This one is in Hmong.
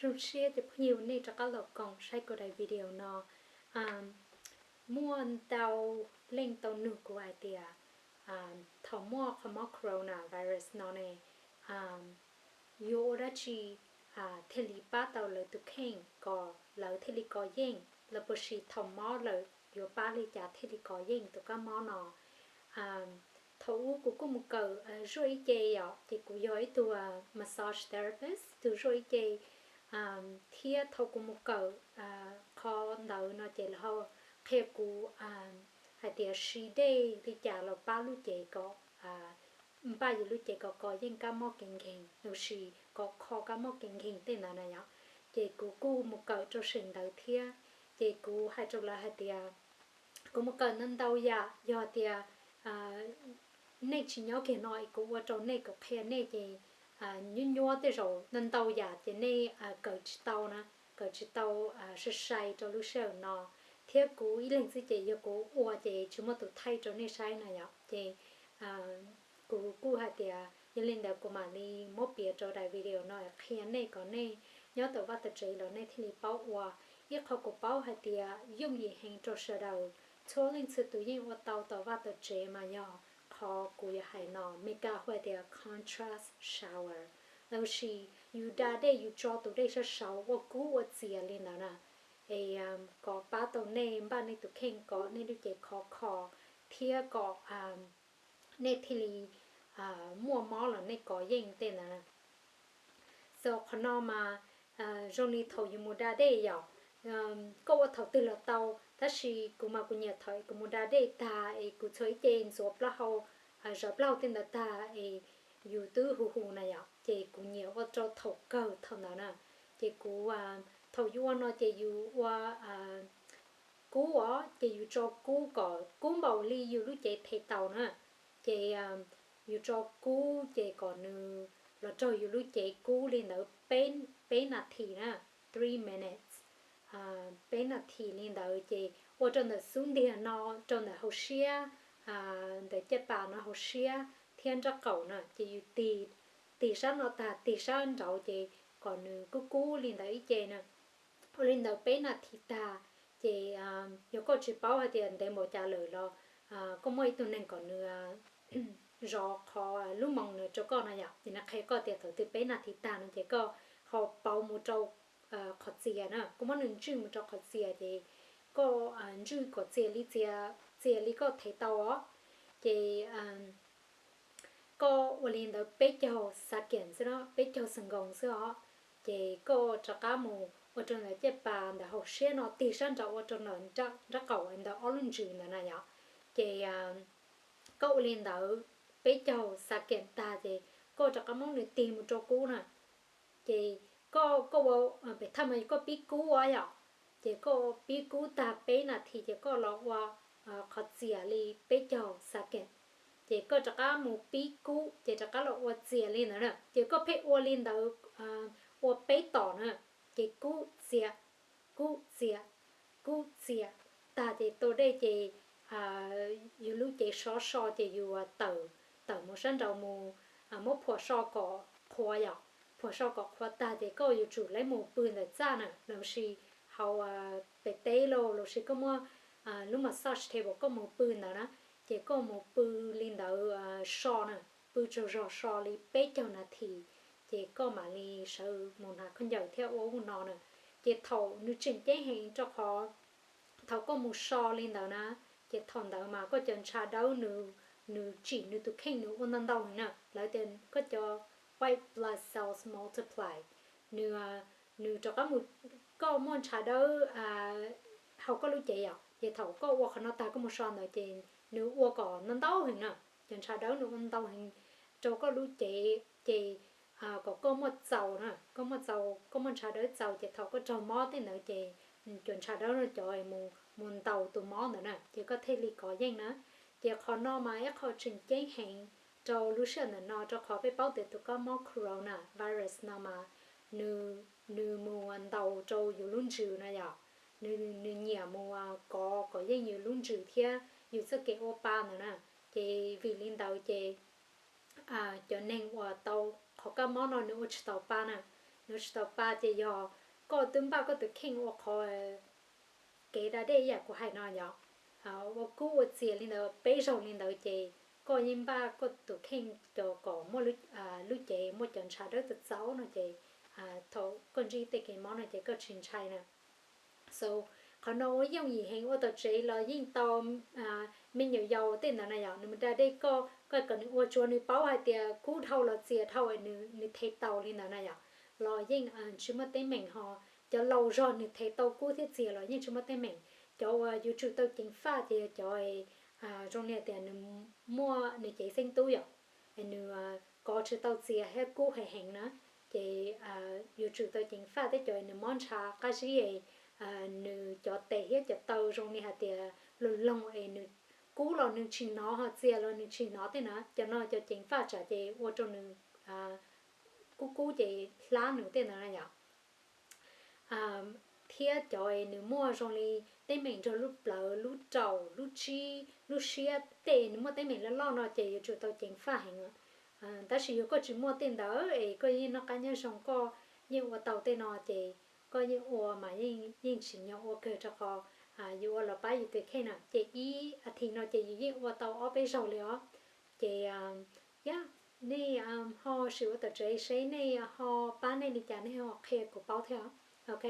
Zoo siab cov phooj ywg uas nej rov qab los koom saib kuv daim video no. Muaj ntau leej tau nug kuv hais tias thaum muaj qhov mob coronavirus no ne, yuav ua dab tsi thiaj li pab tau lawv tus kheej kom lawv thiaj li kov yeej, los puas sis thaum mob lawm yuav pab li cas thiaj li kov yeej tus kab mob no. Thaum ub kuv kuj mus kawm zuaj ib ce yom, ces kuv yog ib tug massage therapist, ib tug zuaj ib ce thiab thaum kuv mus kawm qhov ntawd no ces lawv ho qhia kuv hais tias siv dej li cas los pab lub cev kom npaj yus lub cev kom kov yeej kab mob kev nkeeg los sis kom kho kab mob kev nkeeg tej ntawd na yom. Ces kuv kuj mus kawm rau seem ntawd thiab. Ces kuv hais rau lawv hais tias kuv mus kawm ntau ntau yam, yog tias nej tsis nyob kiag no es kuv ua rau nej, kuv qhia nej ces nyuaj nyuaj, tej zaum ntau ntau yam ces nej kawm tsis tau na, kawm tsis tau sai sai rau lub sij hawm no. Thiab kuv ib leeg xwb ces yog kuv ua ces tsis muaj tus thaij rau nej saib na yom. Ces kuv kuj hais tias yog li ntawd kuv mam li muab piav rau daim video no qhia nej kom nej nyob tom vaj tom tsev los nej thiaj li paub ua. Ib qho kuv paub hais tias yooj yim heev rau sawv daws, txhua leej txhua tus yeej ua tau tom vaj tom tsev mas yog qhov kuv yuav hais no, Meskas hu tias contrast shower, los sis yus da dej yus tso tus dej sab saud ua kub ua txias li ntawd na, es kom pab tau nej npaj nej tus kheej kom nej lub cev khov kho thiab kom nej thiaj li muaj mob los nej kov yeej tej ntawd na. So qhov no mas zoo li thaum yus mus da dej yom, koj ua thaum twg los tau, tab sis kuv mas kuv nyiam thaum kuv mus da dej tag es kuv txhua ib ce ntxuav plaub hau, zawv plaub hau tej ntawd tag es yus twb hu hu na yom, ces kuv nyiam ua rau thaum kawg thaum ntawd na. Ces kuv, thaum yus ua no ces yus ua kub os, ces yus tso kub kom kub npaum li yus lub cev them tau na. Ces yus tso kub ces kom nws los raug yus lub cev kub li ntawd peb nas this na, three minutes, peb nas this li ntawd ces ua rau ntawm xub ntiag no, rau ntawm hauv siab, ntawm caj pas no hauv siab thiab nraub qaum na, ces yus tig, tig sab no tag tig sab nraud ces kom nws kub kub li ntawd ib ce na. Ua li ntawd peb nas this tag, ces yog koj tsis paub hais tias ntev npaum cas lawm los koj muaj ib tug neeg kom nws zov qhov lub moos na rau koj no yom, ces nws qhia koj tias thaum twg peb nas this tag no ces koj ho pauv mus rau qhov txias na, koj muab nws ntswj mus rau qhov txias ces koj ntswj kom txias li, txias li koj them tau os. Ces koj ua li ntawd peb caug second xwb no, peb caug seconds xwb os. Ces koj rov qab mus ua rau ntawm caj pas ntawm hauv siab no tig sab nraud ua rau ntawm nraub qaum ntawm ob lub ntsws ntawd na yom. Ces koj ua li ntawd peb caug second tag ces koj rov qab muab nws tig mus rau kub na. Ces koj, koj ua, pem thawj mas koj pib kub os yom, ces koj pib kub tag peb nas this ces koj los ua qhov txias li peb caug second, ces koj rov qab mus pib kub ces rov qab los ua txias li ntawd na, ces koj pheej ua li ntawd ua peb tom na, ces kub txias, kub txias, kub txias, tag ces tua dej ces yus lub cev sov so ces yus tawm, tawm mus sab nraud mus muab phuam so kom qhuav yom, phuam so kom qhuav tag ces koj yuav tsum lawv mus pw ntawm txaj na, los sis hauv pem teb los, los sis koj muaj lub massage table koj mus pw ntawd na, ces koj mus pw li ntawd so na, pw tsaug zog so li peb caug nas this, ces koj mam li sawv mus hnav khaub ncaws thiab ua ub no na. Ces thaum nws tseem ceeb heev rau qhov thaum koj mus so li ntawd na, ces thaum ntawd mas koj cov ntshav dawb nws, nws tsim nws tus kheej nws ua ntau ntau heev na, lawv tias koj cov white blood cells multiply, nws, nws rov qab mus, koj muaj ntshav dawb hauv koj lub cev yom, ces thaum koj ua qhov no tag koj mus so ntawd ces nws ua kom ntau ntau heev na, cov ntshav dawb nws ua ntau heev rau koj lub cev ces kom koj muaj txaus na, koj muaj txaus, koj muaj ntshav dawb txaus ces thaum koj raug mob tej ntawd ces cov ntshav dawb no cov mus, mus ntaus tus mob ntawd na ces koj thiaj li kov yeej na. Ces qhov no mas ib qho tseem ceeb heev rau lub sij hawm ntawm no rau qhov peb paub tias tus kab mob corona virus no mas nws, nws mus ntaus rau yus lub ntsws na yom, nws, nws nyiam mus kov kom yeej yus lub ntsws thiab yus txoj kev ua pa ntawd na. Ces vim li ntawd ces cov neeg uas tau qhov kab mob no nws ua tsis tau pa na, Nws tsis tau pa ces yog koj twb npaj koj tus kheej ua qhov kev da dej ib yam kuv hais no yom, ua kub ua txias li ntawd peb zaug li ntawd ces koj yeej npaj koj tus kheej cov kom muaj lub cev muaj cov ntshav dawb txaus txaus no ces thaum koj ntsib tej kev mob no ces koj tsis ntshai na. So qhov no ua yooj yim heev, ua tom tsev los yeej tau me nyuam yaus tej ntawd na yom, nws mus da dej koj, koj kom nws ua tsuav nws paub hais tias kub dhau los txias dhau nws them tau li ntawd na yom, los yeej tsis muaj teeb meem ho. Cov laus zog nws them tau kub thiab txias los yeej tsis muaj teeb meem. Cov uas yuav tsum tau ceev faj ces yog cov zoo li tias nws muaj nws cev xeeb tub yom, nws kov tsis tau txias thiab kub heev heev na, ces yuav tsum tau ceev faj. Thiab cov nws mob ntshav qab zib, nws cov tes thiab cov taw zoo li hais tias loog loog es nws kub los nws tsis hnov ho txias los nws tsis hnov tej na, cov no cov ceev faj tsam ces ua rau nws kub kub ces hlab nws tej ntawd na yom. Thiab cov nws muaj zoo li teeb meem nrog lub plawv, lub raum, lub tsib, lub siab tej nws muaj teeb meem loj loj no ces yuav tsum tau ceev faj heev. Tab sis yog koj tsis muaj tej ntawd es koj yeej noj qab nyob zoo koj yeej ua tau tej no ces koj yeej ua mas yeej tsim nyog ua kawg rau qhov yus ua los pab yus tus kheej na. Ces ib as thiv no ces yus yeej ua tau ob peb zaug li os. Ces yog nej ho sim ua tom tsev seb nej ho pab nej li cas nej ho qhia kuv paub thiab. Ok.